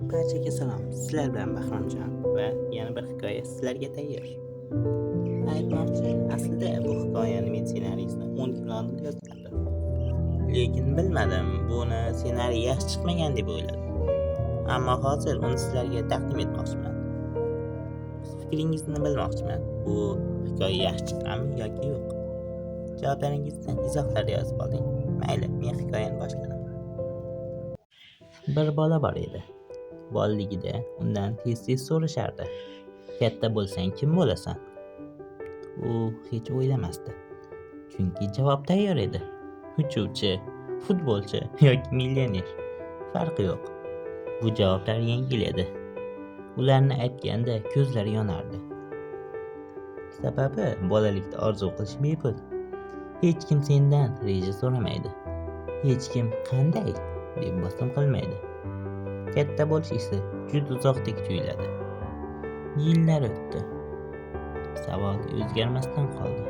Barchaga salom. Sizlar bilan Bahromjon va yana bir hikoya sizlarga tayyor. Aytmoqchi, aslida bu hikoyani men ssenariysini 10 kun oldin yozgandim. Lekin bilmadim, buni ssenariy yaxshi chiqmagan deb o'yladim. Ammo hozir uni sizlarga taqdim etmoqchiman. Fikringizni bilmoqchiman. Bu hikoya yaxshi chiqqanmi yoki yo'q? Javoblaringizni izohlarda yozib oling. Mayli, men hikoyani boshladim. Bir bola bor edi. Bolaligida undan tez-tez so'rashardi. Katta bo'lsang kim bo'lasan? U hech o'ylamasdi. Chunki javob tayyor edi. Uchuvchi, futbolchi yoki millioner. Farqi yo'q. Bu javoblar yengil edi. Ularni aytganda ko'zlari yonardi. Sababi bolalikda orzu qilish bepul. Hech kim sendan reja so'ramaydi. Hech kim qanday deb bosim qilmaydi. Katta bo'lish esa juda uzoqdek tuyuladi. Yillar o'tdi. Savol o'zgarmasdan qoldi.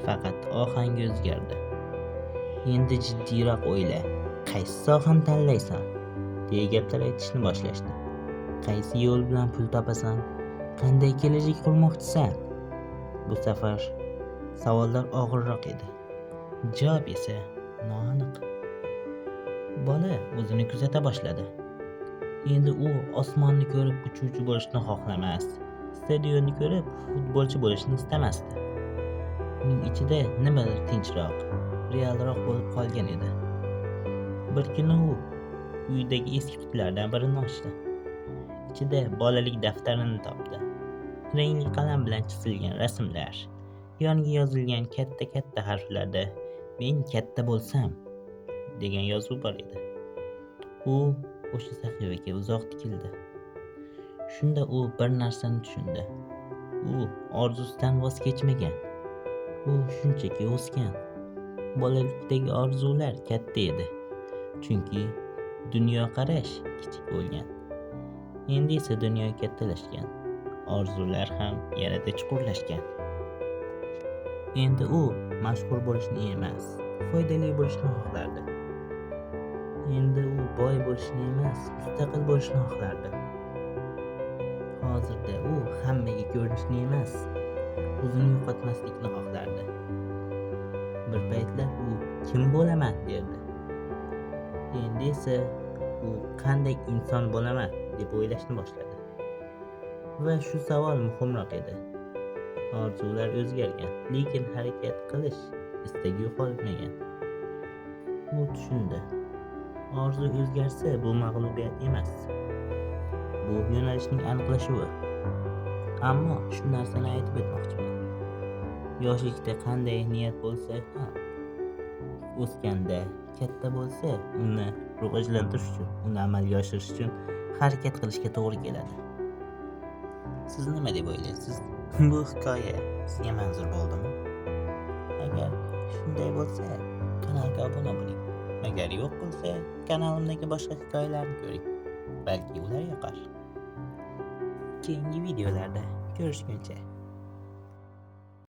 Faqat ohangi o'zgardi. Endi jiddiyroq o'yla, qaysi sohani tanlaysan, deya gaplar aytishni boshlashdi. Qaysi yo'l bilan pul topasan? Qanday kelajak qurmoqchisan? Bu safar savollar og'irroq edi. Javob esa noaniq. Bola o'zini kuzata boshladi. Endi u osmonni ko'rib uchuvchi bo'lishni xohlamas, stadionni ko'rib futbolchi bo'lishni istamasdi. Uning ichida nimadir tinchroq, realroq bo'lib qolgan edi. Bir kuni u uydagi eski qutilardan birini ochdi. Ichida bolalik daftarini topdi. Rangli qalam bilan chizilgan rasmlar, yoniga yozilgan katta-katta harflarda "Men katta bo'lsam" degan yozuv bor edi. U o'sha sahifaga uzoq tikildi. Shunda u bir narsani tushundi. U orzusidan voz kechmagan. U shunchaki o'sgan. Bolalikdagi orzular katta edi. Chunki dunyoqarash kichik bo'lgan. Endi esa dunyo kattalashgan. Orzular ham yanada chuqurlashgan. Endi u mashhur bo'lishni emas, foydali bo'lishni xohlardi. Endi u boy bo'lishni emas, mustaqil bo'lishni xohlardi. Hozirda u hammaga ko'rinishni emas, o'zini yo'qotmaslikni xohlardi. Bir paytlar u kim bo'laman derdi. Endi esa u qanday inson bo'laman deb o'ylashni boshladi. Va shu savol muhimroq edi. Orzular o'zgargan, lekin harakat qilish istagi yo'qolmagan. U tushundi. Orzu o'zgarsa, bu mag'lubiyat emas. Bu yo'nalishning aniqlashuvi. Ammo shu narsani aytib o'tmoqchiman. Yoshlikda qanday niyat bo'lsa ham, o'sganda, katta bo'lsa, uni rivojlantirish uchun, uni amalga oshirish uchun harakat qilishga to'g'ri keladi. Siz nima deb o'ylaysiz? Bu hikoya sizga manzur bo'ldimi? Agar shunday bo'lsa, kanalga obuna bo'ling. Agar yo'q bo'lsa, kanalimdagi boshqa hikoyalarni ko'ring. Balki ular yoqar. Keyingi videolarda ko'rishguncha.